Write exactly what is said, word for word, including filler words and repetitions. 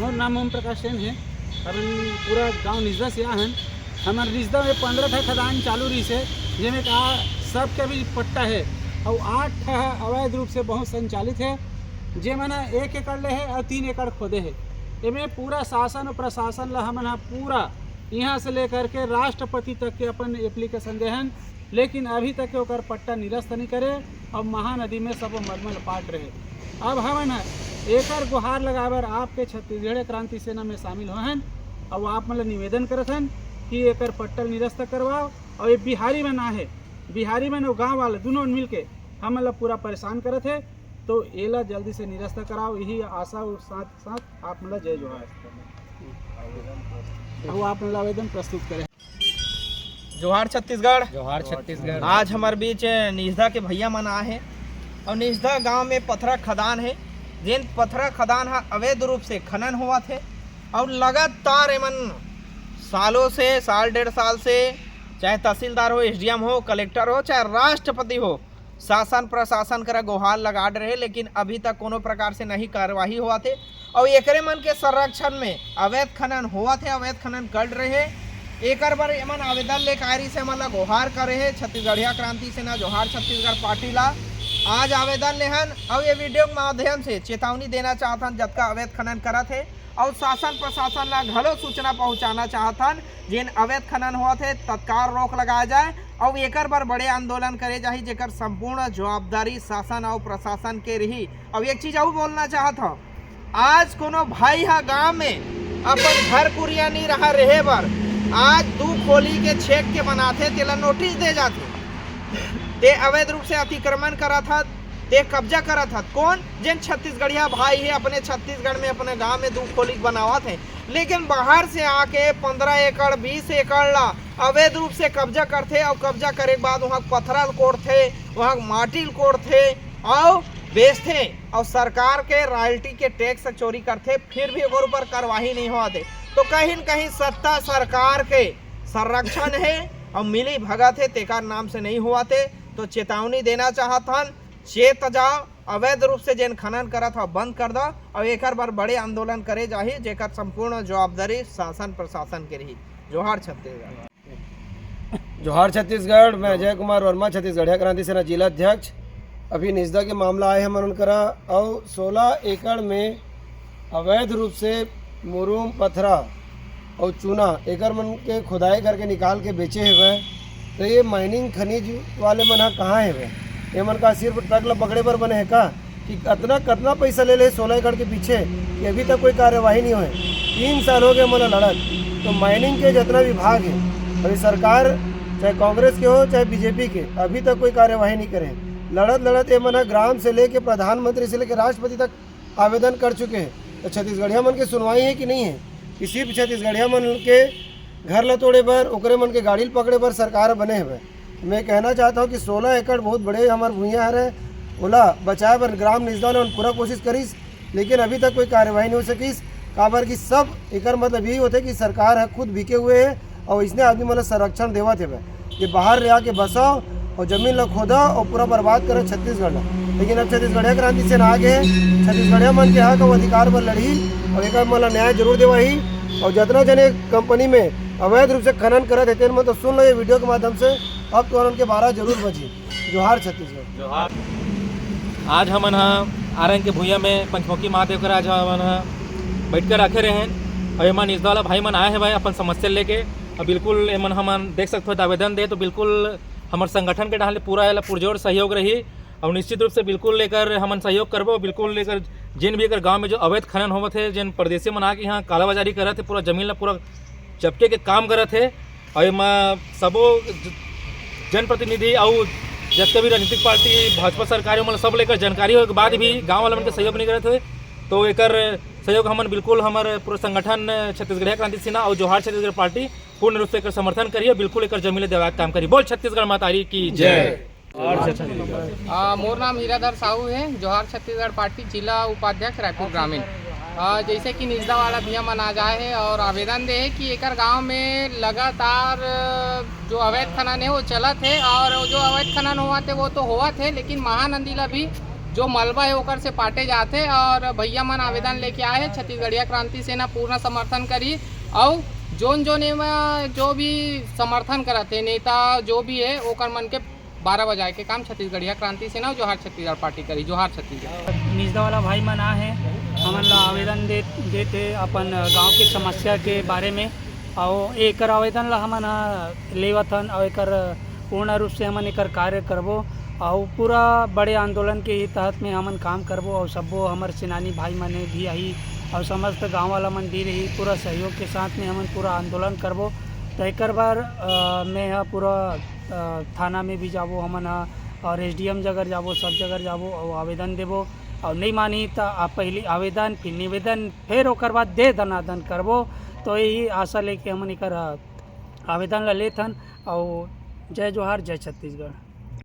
मोर नाम ओम प्रकाश सेन हे। हमन पूरा गांव निजदा से आए हन। हमर निजदा में पंद्रह ठा खदान चालू रहिस हे, जेमे का सबके अभी पट्टा हे, अउ आठ ठा अवैध रूप से बहुत संचालित हे, जेमन ह एक एकड़ ले हे अउ तीन एकड़ खोदे हे। एमे पूरा शासन अउ प्रशासन ला हमन ह पूरा, यहाँ से लेकर के राष्ट्रपति तक के अपन एप्लीकेशन दे हन, लेकिन अभी तक के ओकर पट्टा निरस्त नहीं करे। अब महानदी में सब मलमल पाट रहे। अब हमन ह एकर गुहार लगाए बर आपके छत्तीसगढ़ क्रांति सेना में शामिल होए हन। अब आप मन ल निवेदन करत हन कि एकर पट्टा निरस्त करवाओ। और ये बिहारी मन आहे, बिहारी मन अउ गांव वाले दोनों मिलके हमन ल पूरा परेशान करत हे, तो एला जल्दी से निरस्त कराओ। यही आशा और साथ साथ आप मन ल जय जोहार। अब आप मन ल आवेदन प्रस्तुत करे। जोहार छत्तीसगढ़। जोहार छत्तीसगढ़। आज हमर बीच निजदा के भैया मन आए हे और निजदा गांव में पथरा खदान हे, जेन पथरा खदान ह अवैध रूप से खनन होवत हे और लगातार एमन सालों से, साल डेढ़ साल से, चाहे तहसीलदार हो, एसडीएम हो, कलेक्टर हो, चाहे राष्ट्रपति हो, शासन प्रशासन करा गुहार लगा रहे, लेकिन अभी तक कोनो प्रकार से नहीं कार्यवाही होवत हे। और एकरे मन के संरक्षण में अवैध खनन होवत हे, अवैध खनन कर रहे। एकर बर एमन आवेदन लेके आए रहिस हे, हमन ला गुहार करे हे छत्तीसगढ़िया क्रांति सेना जोहार छत्तीसगढ़ पार्टी ला। आज आवेदन लेहन और ये वीडियो के माध्यम से चेतावनी देना चाहत हन, जतका अवैध खनन करत हे, और शासन प्रशासन ला घलो सूचना पहुंचाना चाहत हन, जेन अवैध खनन होवत हे, तत्काल रोक लगाया जाए और एकर बर बड़े आंदोलन करे जाही, जेकर संपूर्ण जवाबदारी शासन और प्रशासन के रही। और एक चीज और बोलना चाहत हूँ, आज कोनो भाई ह गांव में अपन घर कुरिया नहीं रहा रहे बर, आज दू खोली के छेक के बनाथे, तेला नोटिस दे जाथे। ते अवैध रूप से अतिक्रमण करत हत, ते कब्जा करत हत। कौन? जेन छत्तीसगढ़िया भाई हे, अपने छत्तीसगढ़ में, अपने गांव में दू खोली बनावत हे, लेकिन बाहर से आके पंद्रह एकड़, बीस एकड़ ला अवैध रूप से कब्जा करथे और कब्जा करे के बाद वहाँ पथरा ल कोड़थे, वहाँ माटी ल कोड़थे और बेचथे और सरकार के रॉयल्टी के टैक्स चोरी करथे, फिर भी ओकर ऊपर कार्रवाई नहीं होवत हे। तो कहीं न कहीं सत्ता सरकार के संरक्षण हे और मिली भगत हे, तेकर नाम से नहीं होवत हे। तो चेतावनी देना चाहत हन, चेत जाओ, अवैध रूप से जेन खनन करत हव, बंद कर दो और एकर बर बड़े आंदोलन करे जाही, जेकर संपूर्ण जवाबदारी शासन प्रशासन के रही। जोहार छत्तीसगढ़। जोहार छत्तीसगढ़, मैं अजय कुमार वर्मा, छत्तीसगढ़िया क्रांति सेना जिला अध्यक्ष। अभी निजदा के मामला आए हमन उनकरा, और सोलह एकड़ में अवैध रूप से मुरुम, पथरा और चूना एकर मन के खुदाई करके निकाल के बेचे हेवय। तो ये माइनिंग खनिज वाले मन ह कहाँ हेवय? ये मन का सिर्फ ट्रक ला पकड़े बर बने हे का? कि अतना, कतना पैसा ले ले सोलह एकड़ के पीछे, कि अभी तक कोई कार्यवाही नहीं होए। तीन साल हो गए मन लड़त। तो माइनिंग के जितना विभाग है, अभी सरकार चाहे कांग्रेस के हो चाहे बीजेपी के, अभी तक कोई कार्यवाही नहीं करे। लड़त लड़त ये मन ह ग्राम से लेके प्रधानमंत्री से लेके राष्ट्रपति तक आवेदन कर चुके हैं। तो छत्तीसगढ़िया मन के सुनवाई है कि नहीं है? कि सिर्फ छत्तीसगढ़िया मन के घर ला तोड़े बर, ओकरे मन के गाड़ी ल पकड़े बर सरकार बने हवे। मैं कहना चाहता हूँ कि सोलह एकड़ बहुत बड़े हमर भुइयां हरे, ओला बचाए बर ग्राम निजदा ने पूरा कोशिश करिस, लेकिन अभी तक कोई कार्यवाही नहीं हो सकिस। काबर कि सब एकर मतलब यही होथे कि सरकार ह खुद बिके हुए है और इसने आदमी मन ला संरक्षण देवत हवे कि बाहर ले आके बसाओ और जमीन ला खोदा और पूरा बर्बाद करो छत्तीसगढ़ ला। लेकिन अब छत्तीसगढ़िया क्रांति सेना आगे है, छत्तीसगढ़िया मन के हक और अधिकार बर लड़ही और एकर मन ला न्याय जरूर देवाही। और जितना जने कंपनी में अवैध रूप से खनन करत हे, तेन मन तो सुन लो ये वीडियो के माध्यम से, अब तो उनके बारह जरूर बजी। जोहार छत्तीसगढ़। जोहार। आज हमन ह आरंग के भुइयां में पंचमुखी महादेव कर आज हमन ह बैठ कर रखे रहेन। और एमन निजदा वाला भाई मन आए हे भाई अपन समस्या लेके। और बिल्कुल एमन हमन देख सकत हो आवेदन दे, तो बिल्कुल हमर संगठन के डहान ले पूरा एला पुरजोर सहयोग रही। और निश्चित रूप से बिल्कुल एकर हमन सहयोग करबो। बिल्कुल एकर जेन भी एकर गांव में जो अवैध खनन होवत हे, जेन परदेसी मन आके यहाँ कालाबाजारी करत हे, पूरा जमीन ला पूरा चपटे के काम करत हे, और एमा सबो ज-, जनप्रतिनिधि अउ जतका भी राजनीतिक पार्टी, भाजपा सरकार हे, ओमन ला सब लेकर जानकारी होए के बाद भी गांव वाला मन के सहयोग नहीं करत हे, तो एकर सहयोग हमन बिल्कुल, हमर पूरा संगठन छत्तीसगढ़िया क्रांति सेना और जोहार छत्तीसगढ़ पार्टी पूर्ण रूप से एकर समर्थन करिए, बिल्कुल एकर जमीन ले देवा के काम करिए। बोल छत्तीसगढ़ महतारी की जय। आ, मोर नाम हीराधर साहू है, जोहार छत्तीसगढ़ पार्टी जिला उपाध्यक्ष रायपुर ग्रामीण। आ, जैसे कि निजदा वाला भैया मन आ जाए है और आवेदन दे है कि एकर गांव में लगातार, अ, जो अवैध खनन है वो चलत है और जो अवैध खनन होवत है वो तो होवत है, लेकिन महानदी ला भी जो मलबा हे ओकर से पाटे जाथे। और भैया मन आवेदन लेके आए हे, छत्तीसगढ़िया क्रांति सेना पूर्ण समर्थन करही। और जोन जोन एमा जो भी समर्थन करत हे, नेता जो भी हे, ओकर मन के बारह बजाए के काम छत्तीसगढ़िया क्रांति सेना और जोहार छत्तीसगढ़ पार्टी करही। जोहार छत्तीसगढ़। निजदा वाला भाई मन आ हे, हमन ला आवेदन दे देते अपन गांव के समस्या के बारे में। और एकर आवेदन ला हमन ह लेवत हन और एकर पूर्ण रूप से हमन एकर कार्य करबो। और पूरा बड़े आंदोलन के ही तहत में हमन काम करबो और सब्बो हमर सेनानी भाई मन भी आही और समस्त गांव वाला मन भी रही। पूरा सहयोग के साथ में हमन पूरा आंदोलन करबो। तो एकर बर अ, मैं ह पूरा अ, थाना में भी जाबो हमन ह और एसडीएम जगह जाबो, सब जगह जाबो और आवेदन देबो। और नहीं मानी तो आप पहली आवेदन, फिर निवेदन, फिर ओकर बाद दे दनादन करबो। तो यही आशा लेके हमन एकर अ, आवेदन ला लेथन। और जय जोहार, जय छत्तीसगढ़।